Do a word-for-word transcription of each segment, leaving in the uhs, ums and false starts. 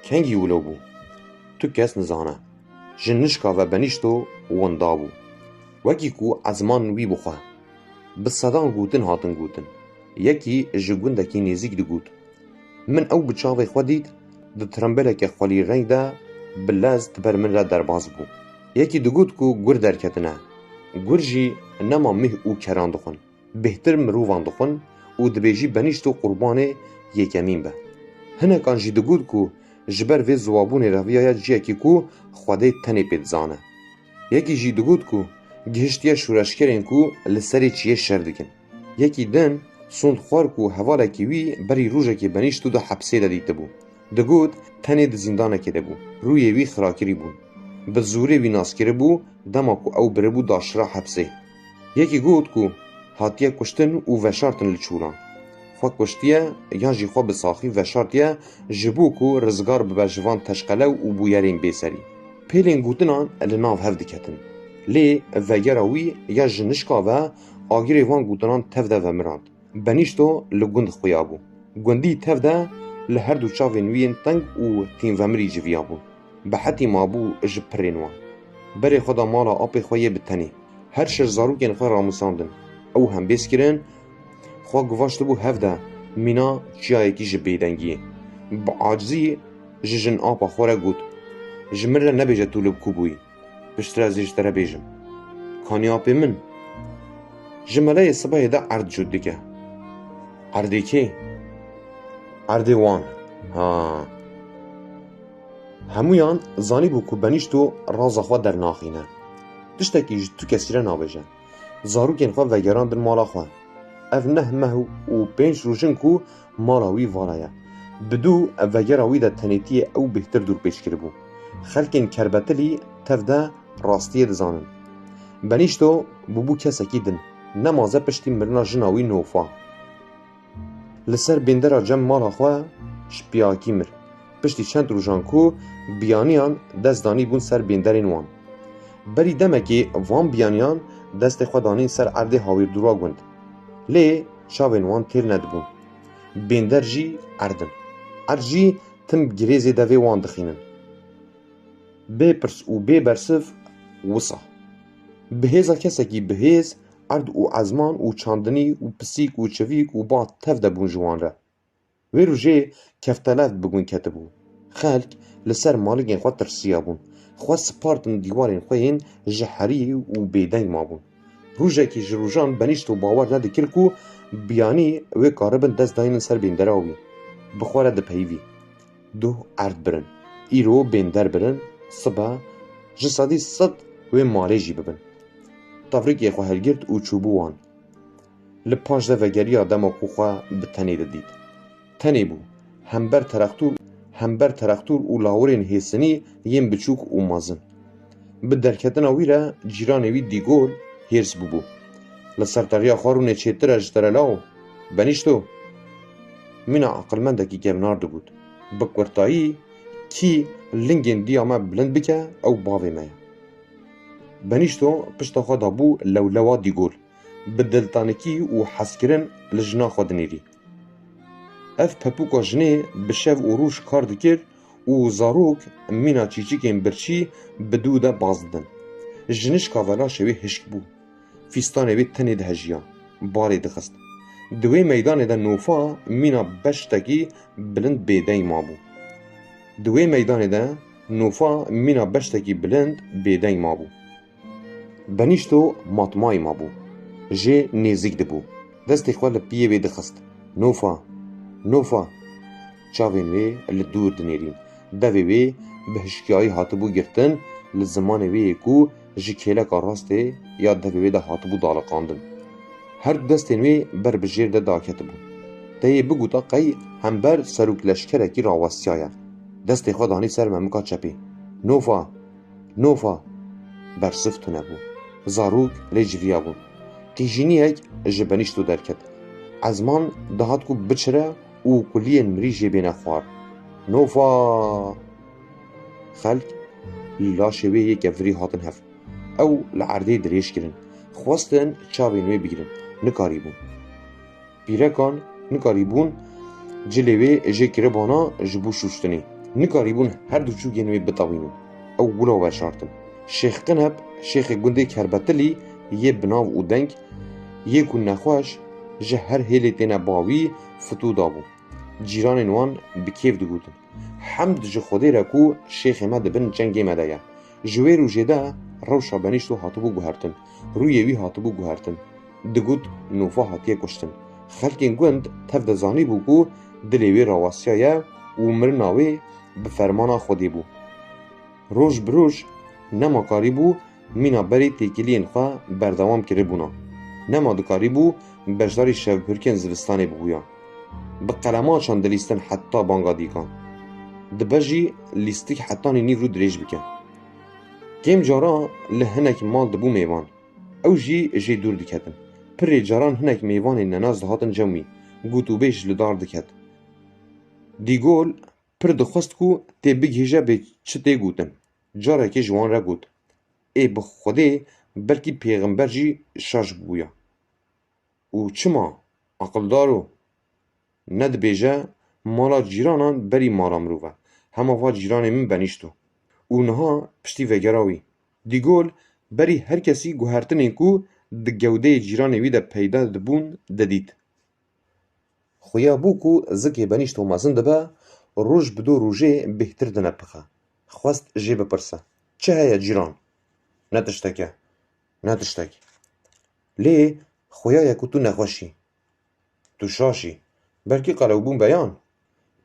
Kengî wilo bû? Tu kes nizane. Ji nişka ve Benîşto winda bû. Wekî ku ezman wî bixwe. Bi sedan gotin hatin gotin. Yekî ji gundekî nêzîk digot, "Min ew bi çavê xwe dît, di tirimbêleke xwelî reng de bi lez di ber min re derbas bû." Yekî digot ku gur derketine. Gur jî nema mih û keran dixwin. Bêhtir mirovan dixwin û dibêjî Benîşto qurbanê yekemîn be. Hinekan jî digot ku ji ber vê ziwabûnê reviyaya ciyekî ku Xwedê tenê pê dizane. Yekî jî digot ku gihiştiye şoreşgerên ku li serê çiyê şer dikin. Yekî din sond xwar ku hevalekî wî berî rojekê Benîşto di hepsê de dîtibû. Digot, tenê di zîndanekê de bû. Rûyê wî xirakirî bûn. Bi zorê wî nas kiribû, dema ku ew biribû daşira hepsê. Yekî got ku hatiye kuştin û veşartin li çûlan. Xwe kuştiye yan jî xwe bi saxî veşartiye, ji bo ku rizgar bibe ji van teşqelew û bûyerên bêserî. Pêlên gotinan li nav hev diketin. Lê vegera wî ya ji nişka ve agirê van gotinan tev de vemirand. Benîşto li gund xuya bû. Gundî tev de li her du çavên wî yên teng û tînvemirî civiyabûn. Bi hetî mabû ji pirên wan. Berê xwe da mala apê xwe yê bi tenê. Her şeş zarokên xwe ramûsandin. Ew hembêz kirin, xwe guvaştibû hev de mîna çiyayekî ji bêdengiyê. Bi acizî ji jin apa xwe re got, "Ji min re nebêje tu li ku bûyî." Piştre ez ê ji te re bêjim. Kanî apê min. Ji meleyê sibehê de erd cût dike. Erdê kê? Erdê wan. Ha. Hemûyan zanîbû ku Benîşto raza xwe dernaxîne. Tiştekî ji tu kesî re nabêje. Zarokên xwe vegerandin mala xwe. Ev neh meh û pênc roj in ku mala wî vala ye. Bi dû vegera wî de tenêtiyê ew bêhtir dûrpêç kiribû. Xelkên kerbetilî tev de rastiyê dizanin. Benîşto bûbû kesekî din. Nemaze piştî mirina jina wî Nofa. Li ser bêndera cem mala xwe ji piyakî mir. Piştî çend rojan ku biyaniyan dest danî bûn ser bênderên wan. Berî demekê van biyaniyan destê xwe danîn ser erdê hawîrdûra gund. Lê çavên wan têr nedibûn. Bênder jî erd in. Erd jî tim girêzê devê wan dixînin. Bê pirs û bê bersiv wisa. Bi hêza kesekî bi hêz erd û ezman û çandinî û pisîk û çivîk û ba tev de bûn ji wan re. Wê rojê keftelef bi gund ketibû. Xelk li ser malikên xwe tirsiyabûn. Xwe spartin dîwarên xwe yên ji herî û bêdeng mabûn. Rojekî ji rojan Benîşto bawer nedikir ku biyanî wê karibin dest daynin ser bêndera wî. Bi xwe re dipeyivî. Duh erd birin. Îro bênder birin, sibe ji sedî sed wê malê jî bibin. Tevrikê xwe hilgirt û çûbû wan. Li paş de vegeriya dema ku xwe bi tenê didît. Tenê bû. Hember terextûr, hember terextûr û lawirên hêsinî yên biçûk û mezin. Bi derketina wî re cîranê wî Dîgol hêrs bûbû. Li ser teriya xwe rûnê çêtir e ji te re law. Benîşto. Mîna aqilmendekî kevnar digot. Bi kurtayî kî lingên diya me bilind bike ew bavê me ye. Benîşto pişta xwe dabû lewlewa Dîgol. Bi diltanikî û hezkirin li jina xwe dinêrî. Ev pepûka jinê bi şev û roj kar dikir û zarok mîna çîçikên birçî bi dû de baz didin. Jinişka ve laşê wê hişk bû. Fîstanê wê tenê dihejiya, barê dixist. Di wê meydanê de Nofa mîna beştekî bilind bêdeng mabû. Di wê meydanê de Nofa mîna beştekî bilind bêdeng mabû. Benîşto matmayî mabû. Jê nêzîk dibû. Destê xwe li piyê wê dixist. Nofa! Nofa! Çavên wê li dûr dinêrîn. Devê wê bi hişkiyayî hatibû girtin, li zimanê wê yê ku ji kêleka rastê ya devê wê de hatibû daliqandin. Her du destên wê ber bi jêr de daketibûn. Te yê bigota qey hember serokleşkerekî rawestiyaye. Destê xwe danî ser memika çepê. Nofa! Nofa! Bersiv tune bû. Zarok lê civiyabûn. Qîjîniyek ji Benîşto derket. Ezman dihat ku biçire û kuliyên mirî jê bêne xwar. Nofa! Xelk li laşê wê yê kevirî hatin hev. Ew li erdê dirêj kirin. Xwestin çavên wê bigirin. Nikarîbûn. Pîrekan nikarîbûn cilê wê jê kiribana ji bo şûştinê. Nikarîbûn her du çûkên wê bitewînin. Ew wilo veşartin. Şêx Qinep, şêxê gundê Kerbetilî yê bi nav û deng, yê ku nexweş ji her hêlê têne ba wî, fitû dabû. Cîranên wan bi kêf digotin, "Hemd ji Xwedê re ku şêxê me di bin çengê me de ye." Ji wê rojê de rewşa Benîşto hatibû guhertin, rûyê wî hatibû guhertin. Digot, "Nofa hatiye kuştin." Xelkên gund tev de zanîbû ku dilê wê rawestiyaye û mirina wê bi fermana Xwedê bû. Roj bi roj nema karîbû mîna berê têkiliyên xwe berdewam kiribûna. Nema dikarîbû beşdarî şevbirkên zivistanê bibûya. Bi qelemaçan dilîstin heta banga dîkan. Dibe jî lîstik hetanî nîvro dirêj bike. Kêm cara li hinek mal dibû mêvan. Ew jî jê dûr diketin. Pirê caran hinek mêvanên nenas dihatin cem wî. Gotûbêj li dar diket. Dîgol pir dixwest ku tê bigihîje bê çi tê gotin. Carekê ji wan re got, "Ê bi Xwedê belkî pêxember jî şaş bûya." "Û çima? Aqildaro, nedibêje mala cîranan berî mala mirov e. Hema va cîranê min Benîşto. Û niha piştî vegera wî." Dîgol berî her kesî guhertinên ku di gewdeyê cîranê wî de peyda dibûn, didît. Xuya bû ku zikê Benîşto mezin dibe, roj bi do rojê bêhtir dinepixe. Xwest jê bipirse, "Çi heye cîran?" "Ne tiştek e, ne tiştek." "Lê xuya ye ku tu nexweş î. Tu şaş î. Belkî qelewbûn beyan."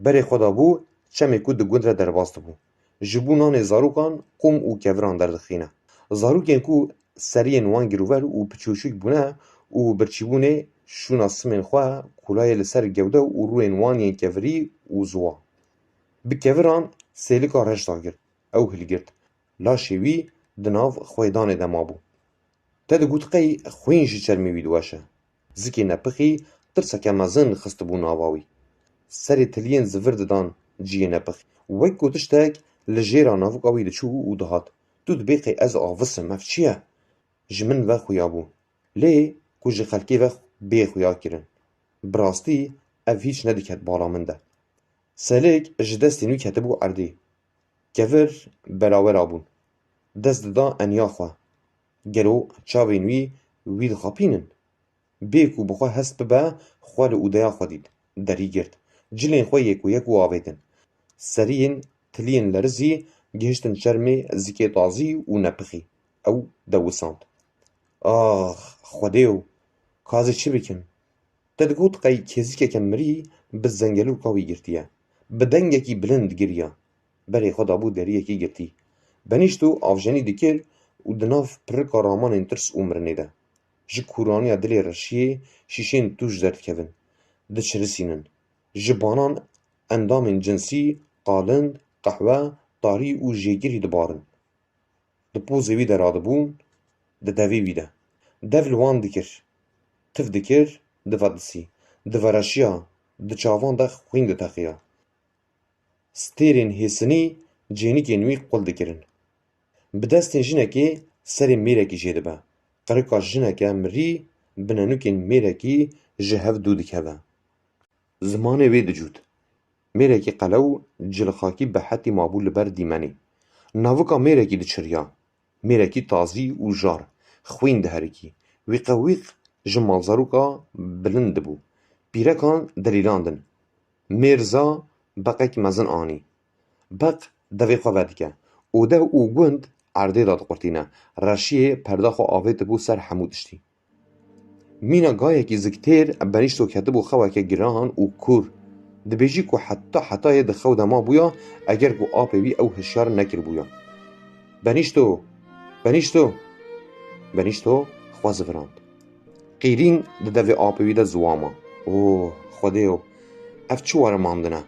Berê xwe dabû çemê ku di gund re derbas dibû. Ji bo nanê zarokan qûm û keviran derdixîne. Zarokên ku seriyên wan girover û piçûçûk bûne û birçîbûnê şûna simên xwe, kulayê li ser gewde û rûyên wan yên kevirî û ziwa. Bi keviran sêlika reş dagirt. Ew hilgirt. Laşê wî di nav xwêdanê de mabû. Te digot qey xwîn ji çermê wî diweşe. Zikê nepixî tirseke mezin xistibû nava wî. Serê tiliyên zivir didan ciyê nepixî. Wek ku tiştek li jêra navika wî diçû û dihat. Tu dibê qey ez avis im, ev çi ye? Ji min ve xuya bû. Lê ku ji xelkê ve bê xuya kirin. Bi rastî ev hîç nediket bala min de. Selik ji destên wî ketibû erdê. Kevir belawera bûn. Dest dida eniya xwe. Gelo çavên wî wî dixapînin? Bê ku bi xwe hest bibe, xwe li odeya xwe dît. Derî girt. Cilên xwe yek û yek û avêtin. Seriyên tiliyên lerizî gihiştin çermê zikê tazî û nepixî. Ew dewisand. "Ax, Xwedêyo, ka ez ê çi bikim?" Te digot qey kêzikeke mirî bi zengelûka wî girtiye. Bi dengekî bilind digiriya. Berê xwe dabû deriyekî girtî. Benîşto avjenî dikir û di nav pirika ramanên tirs û mirinê de. Ji kûraniya dilê reşiyê şîşên tûj derdikevin, diçirisînin. Ji banan endamên cinsî, qalind, qehwe, tarî û jêkirî dibarin. Di pozê wî de radibûn, di devê wî de. Dev li wan dikir. Tiv dikir, divedisî. Divereşiya, di çavan de xwîn diteqiya. Stêrên hêsinî cênikên wî qul dikirin. Bi destên jinekê serê mêrekî jê dibe. Qirika jineke mirî bi nenûkên mêrekî ji hev dû dikeve. Zimanê wê dicût. Mêrekî qelew cilxakî bi hetî mabû li ber dîmenê. Navika mêrekî diçiriya. Mêrekî tazî û jar, xwîn diherikî. Wîqewîq ji malzaroka bilind dibû. Pîrekan delîlandin. Mêrza beqek mezin anî. Beq devê xwe vedike. Ode û gund erdê de diqurtîne. Reşiyê perda xwe avêtibû ser hemû tiştî. Mîna gayekî ziktêr Benîşto ketibû xeweke giran û kûr. Dibêjî ku heta hetayê di xew de mabûya, eger ku apê wî ew hişyar nekiribûya. "Benîşto! Benîşto!" Benîşto xwe zivirand. Qîrîn di devê apê wî de ziwama. "O, Xwedêyo, ev çi werimandin e?"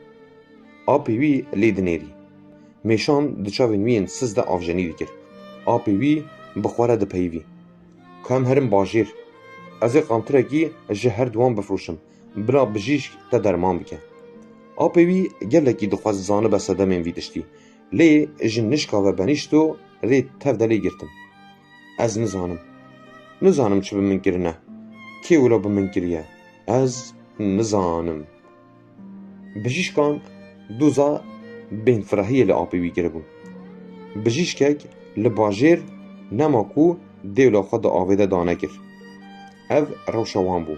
Apê wî lê dinêrî. Mêşan di çavên wî yên siz de avjenî dikir. Apê wî bi xwe re dipeyivî. "Ka em herin bajêr. Ez ê qantirekî ji her duwan bifroşim, bila bijîşk te derman bike." Apê wî gelekî dixwest zanibe sedemên vî tiştî. Lê ji nişka ve Benîşto rê tev de lê girtin. "Ez nizanim. Nizanim çi bi min kirine. Kê wilo bi min kiriye? Ez nizanim." Bijîşkan doza bêhnfirehiyê li apê wî kiribûn. Bijîşkek li bajêr nema ku dêwla xwe di avê de danekir. Ev rewşa wan bû.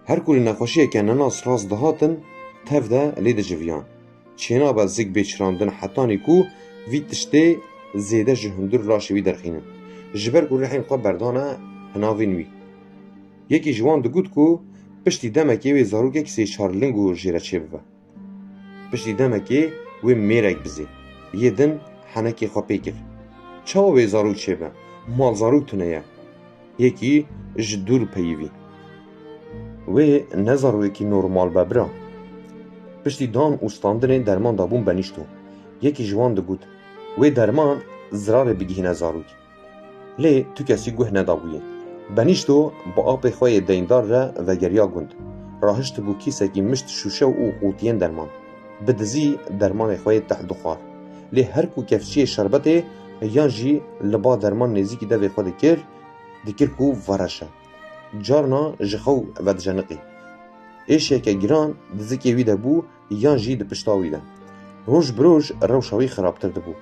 Her ku li nexweşiyeke nenas rast dihatin, tev de lê diciviyan. Çênabe zik bê çirandin hetanî ku vî tiştê zêde ji hundir laşê wî derxînin. Ji ber ku rihên xwe berdane hinavên wî. Yekî ji wan digot ku piştî demekê wê zarokek sê çar ling û jê re çêbibe. Piştî demekê wê mêrek bizê. Yê din henekê xwe pê kir. Çawa wê zarok çêbe? Malzarok tune ye. Yekî ji dûr peyivî. Wê ne zarokekî normal be bira. Piştî dan û standinê derman dabûn Benîşto. Yekî ji wan digot, wê derman zirarê bigihîne zarok. Lê tu kesî guh nedabûye. Benîşto bi apê xwe yê deyndar re vegeriya gund. Rahiştibû kîsekî mişt, şûşe û qûtiyên derman. Bi dizî dermanê xwe yê teh dixwar. Lê her ku kevçiyê şerbetê yan jî li ba derman nêzîkî devê xwe dikir, dikir ku vereşe. Carna ji xew vedijeniqî. Êşeke giran di zikê wî de bû yan jî di pişta wî de. Roj bi roj rewşa wî xirabtir dibû.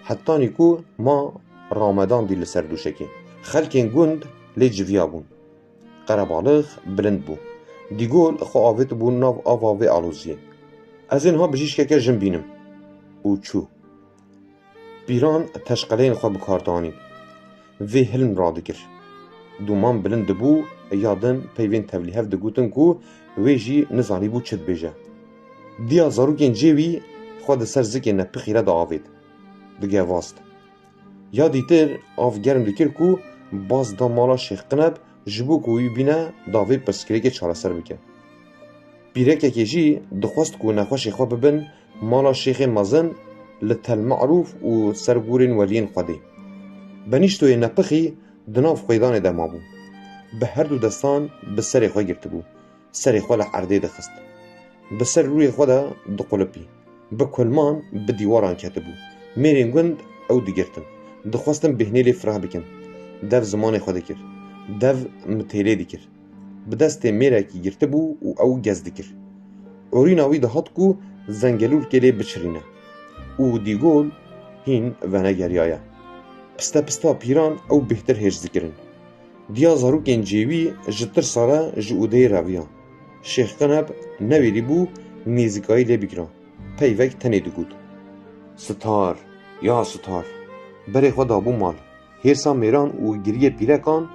Hetanî ku ma Ramedan dî li ser dûşekê. Xelkên gund lê civiya bûn. Qerebalix bilind bû. Dîgol xwe avêtibû nav ava vê aloziyê. Ez ê niha bijîşkeke jin bînim. Û çû. Pîran teşqeleyên xwe bi kar danîn. Vê hilm radikir. Dûman bilind dibû, ya din peyvên tevlîhev digotin ku wê jî nizanîbû çi dibêje. Diya zarokên cê wî xwe di ser zikê nepixî re diavêt. Digevast. Ya dîtir av germ dikir ku baz da mala Şêx Qineb ji bo ku wî bîne da vê pirsgirêkê çareser bike. Pîrekekê jî dixwest ku nexweşê xwe bibin mala şêxê mezin li Tel Me'rûf û ser gorên weliyên Xwedê. Benîştoyê nepixî di nav xwêdanê de mabû. Bi her du destan bi serê xwe girtibû. Serê xwe li erdê dixist. Bi ser rûyê xwe de diqulipî. Bi kulman bi dîwaran ketibû. Mêrên gund ew digirtin. Dixwestin bêhnê lê fireh bikin. Dev zimanê xwe dikir. Dev mitêlê dikir. Bi destê mêrekî girtibû û ew gez dikir. Orîna wî dihat ku zengelûrkê lê biçirîne. Û Dîgol hîn venegeriyaye. Piste pista pîran ew bêhtir hêrs dikirin. Diya zarokên cêwî ji tirsa re ji odeyê reviya. Şêx Qineb newêrîbû nêzîkayî lê bikira. Peyvek tenê digot. Sitar, ya Sitar! Berê xwe dabû mal. Hêrsa mêran û giriyê pîrekan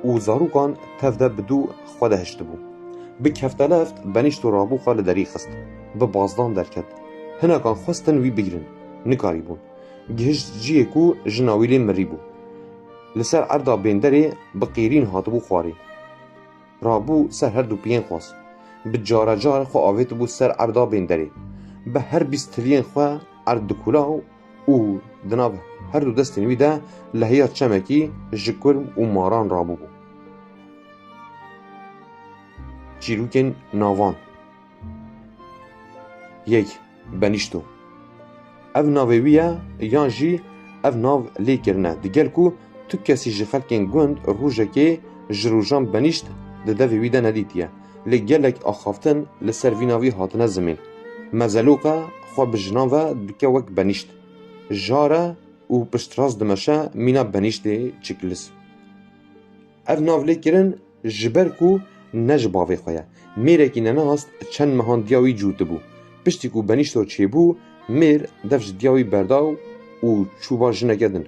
û zarokan tev de bi dû xwe de hiştibû. Bi kefteleft Benîşto rabû xwe li derî xist. Bi bazdan derket. Hinekan xwestin wî bigirin. Nikarîbûn. Gihişt cihê ku jina wî lê mirîbû. Li ser erda bênderê bi qîrîn hatibû xwarê. Rabû ser her du piyên xwest. Bi carecar xwe avêtibû ser erda bênderê. Bi her bîst tiliyên xwe erd dikula û di nav her du destên wî de lehiya çemekî ji kurm û maran rabûbû. Çîrokên navan. Yek, Benîşto. Ev navê wî ye, yan jî ev nav lê kirine, digel ku tu kesî ji xelkên gund rojekê ji rojan Benîşt di devê wî de nedîtiye. Lê gelek axaftin li ser vî navî hatine zimên. Mezeloka xwe bi jinan ve dike wek Benîşt. Jare û piştrast dimeşe mîna Benîştê Çiklis. Ev nav lê kirin ji ber ku ne ji bavê xwe ye. Mêrekî nenas çend mehan diya wî cûtibû. Piştî ku Benîşto çêbû, mêr dev ji diya wî berda û çû ba jineke din.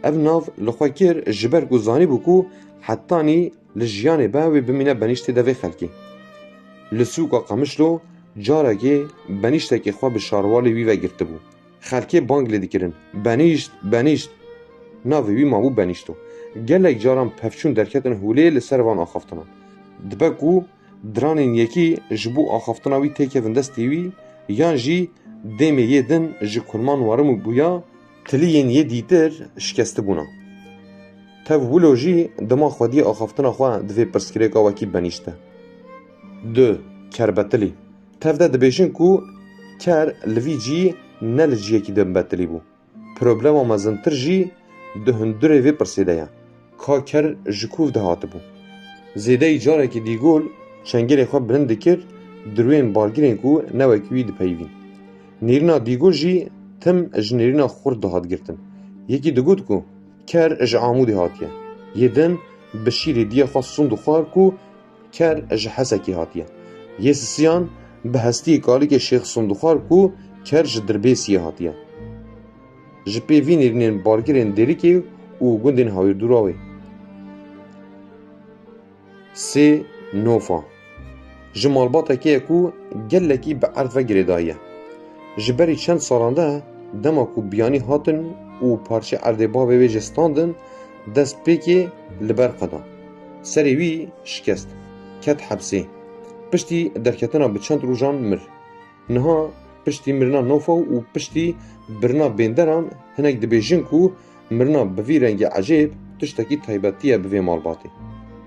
Ev nav li xwe kir ji ber ku zanîbû ku hetanî li jiyanê be wê bimîne Benîştê devê xelkê. Li sûka Qemişlo carekê Benîştekê xwe bi şarwalê wî ve girtibû. Xelkê bang lê dikirin, Benîşt, Benîşt! Navê wî mabû Benîşto. Gelek caran pevçûn derketin holê li ser van axaftinan. Dibe ku diranên yekî ji bo axaftina wî têkevin destê wî, yan jî dêmê yê din ji kulman werim bûya, tiliyên yê dîtir şikestibûna. Tev wilo jî dima xwediyê axaftina xwe di vê pirsgirêka wekî Benîşt de. Du, Kerbetilî. Tev de dibêjin ku ker li vî cihî ne li cihekî din betilî bû. Problema mezintir jî di hundirê vê pirsê de ye. Ka ker ji ku ve dihatibû? Zêdeyî carekî Dîgol çengêlê xwe bilind dikir, dirûyên balgirên ku ne wekî wî dipeyivîn. Nêrîna Dîgol jî tim ji nêrîna xurt dihat girtin. Yekî digot ku ker ji Amûdê hatiye. Yê din bi şîrê diyê xwe sund û xwar ku ker ji Hesekê hatiye. Yê sisiyan bi hestiyê kalikê Şêx Sund û xwar ku ker ji Dirbêsiyê hatiye. Ji pê vî nêrînên bargirên Dêrikê û gundên hawîrdûra wê. Sê nofa. Ji malbatekê ye ku gelekî bi erd ve girêdayî ye. Ji berî çend salan de dema ku biyanî hatin û parçeyê erdê bavê wê jê standin, dest pêkê li ber xwe da. Serê wî şikest, ket hepsê. Piştî derketina bi çend rojan mir. Niha piştî mirina Nofa û piştî birina Bênderan hinek dibêjin ku mirina bi vî rengî ecêb tiştekî taybetî ye bi vê malbatê.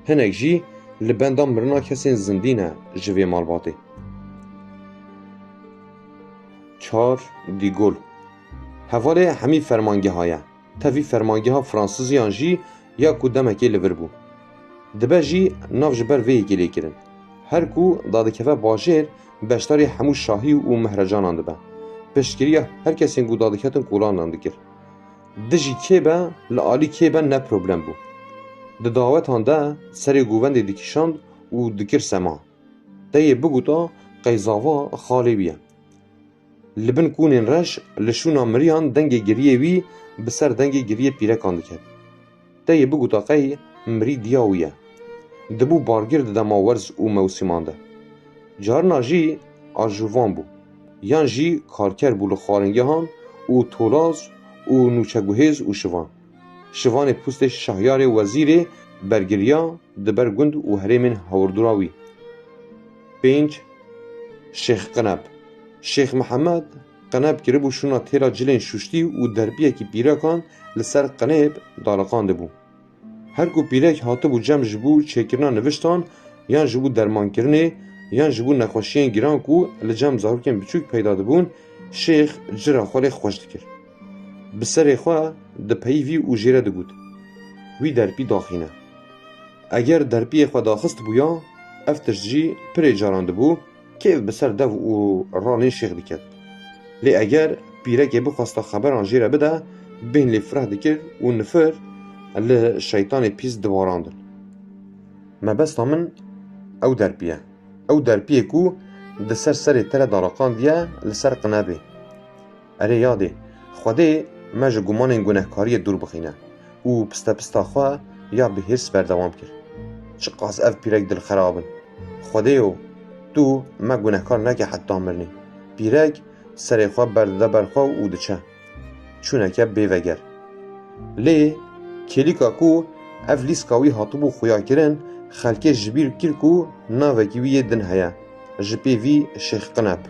Hinek jî li benda mirina kesên zindî ne ji vê malbatê. Çar Dîgol. Hevalê hemî fermangeha ye. Tevî fermangeha Fransiziyan jî ya ku demekê li vir bû. Dibe jî nav ji ber vê yekê lê kirin. Her ku dadikeve bajêr, beşdarî hemû şahî û mehrecanan dibe. Piştgiriya her kesên ku dadiketin kolandan dikir. Dijî kê be, li alî kê be ne problem bû. Di dawetan de serê govendê dikişand û dikir sema. Te yê bigota qey zava xalê wî ye. Li bin kûnên reş, li şûna miriyan dengê giriyê wî bi ser dengê giriyê pîrekan diket. Te yê bigota qey mirî diya wî ye. Dibû bargir di dema werz û mewsîman de. Carina jî ajovan bû. Yan jî karker bû li xwaringehan û tolaz û nûçeguhêz û şivan. Şivanê pûstê şahyarê wezîrê bergiriya di ber gund û herêmên hewrdûra wî. Pênc, Şêx Qineb. Şêx Mihemed Qineb kiribû şûna têra cilên şûştî û derpiyekî pîrekan li ser Qinêb daliqandibû. Her ku pîrek hatibû cem ji bo çêkirina niviştan yan ji bo dermankirinê yan ji bo nexweşiyên giran ku li cem zarokên biçûk peyda dibûn, şêx cira xwe lê xweş dikir. Bi serê xwe dipeyivî û jê re digot, "Wî derpî daxîne." Eger derpiyê xwe daxistibûya, ev tişt jî pirê caran dibû, kêf bi ser dev û ranên şêx diket. Lê eger pîrekê bixwesta xeberan jê re bide, bêhn lê fireh dikir û nifir li şeytanê pîs dibarandin. Mebesta min ew derpî ye. Ew derpiyê ku di ser serê te re daliqandiye li ser qinebê. Erê yadê, Xwedê me ji gumanên gunehkariyê dûr bixîne û pistepista xwe ya bi hêrs berdewam kir. Çiqas ev pîrek dilxerab in. Xwedêyo, tu me gunehkar neke heta mirinê. Pîrek serê xwe berdide ber xwe û diçe. Çûneke bêveger. Lê kêlîka ku ev lîska wî hatibû xuyakirin, xelkê ji bîr kir ku navekî wî yê din heye. Ji pê vî Şêx Qineb.